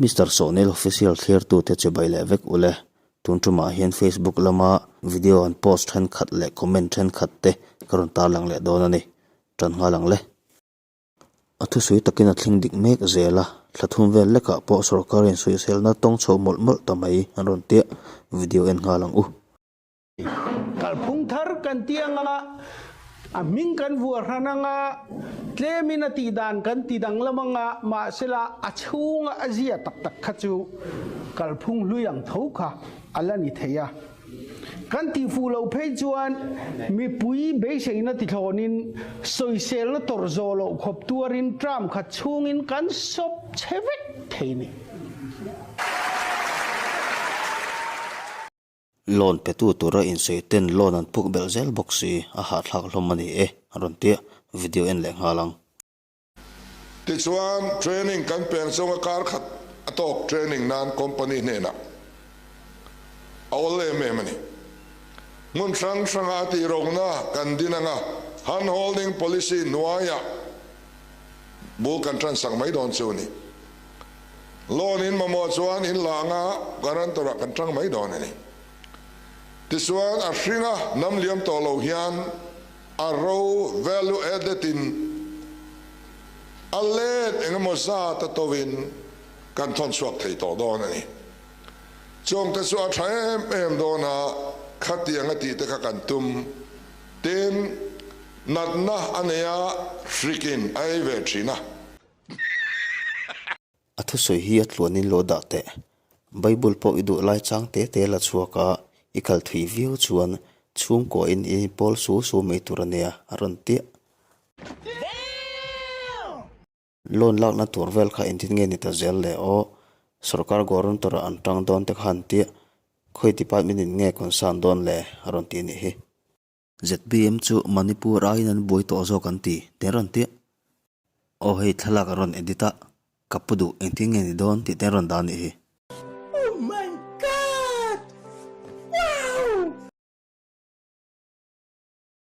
Mister Sawhnel Official thlirtute chibai leh vek ule. Tun tumah hian Facebook lama video an post thenkhat leh comment thenkhat te ka rawn tarlang leh dawn a ni. Tan nghal ang le. A thusui takin a thleng dik mek zel a, thla thum vel lekah pawh sorkarin sawiselna tawng chho mawlh mawlh ta mai an rawn tia, video en nghal ang u. Kalphung thar kan ti anga, a hming kan vuah hran anga, tlemin a tih dan kan ti danglam anga, mahsela a chhunga a zia tak tak kha chu kalphung hlui ang tho kha a la ni thei a. Kan tihfuh loh phei chuan mipui beiseina tithlawnin sawiselna tawrh zawh loh khawp tuarin term khat chhungin kan sawp chhe vek thei ni. Loan petu tura insawi ten loan an puk belh zel bawk si, a hahthlak hlawm a ni e, a rawn ti a, video en leh nghal ang. Tichuan, training kan peng chunga kar khat a tawk training nan company hnenah a awl em em a ni. Hmun hrang hranga a tihrohna kan din anga hand holding policy hnuaiah bul kan tansak mai dawn chu a ni. Loan in mamawh chuan in la anga guarantor ah kan tang mai dawn a ni. Tichuan, a hringa hnam liam tawh lo hian A ro, value added, in a let engemaw zat a to in kan thawn chhuak thei tawh dawn a ni. Chungte chu a tha em em dawn a, khatiang a tih te kha kan tum. Tin, natna a nei a, hrikin a ei ve thin a. A thusawi hi a tluanin lo dah teh. Bible pawh i duh lai chang te te la chhuak a, i kal thui viau chuan chhungkuain i inpawl su su mai tur a nia, a rawn tiah. Loan lakna tur vel kha engtin nge ni ta zel le aw, sorkar guarantor ah an tang dawn te kha an tiah, khawi department in nge concern dawn le, a rawn ti nih hi. ZPM chu Manipur aiin an buai tawh zawk an ti, te rawn tiah. Aw hei thlalak a rawn edit a, ka pu duh engtin nge ni dawn tih te rawn dah a nih hi. Oh my.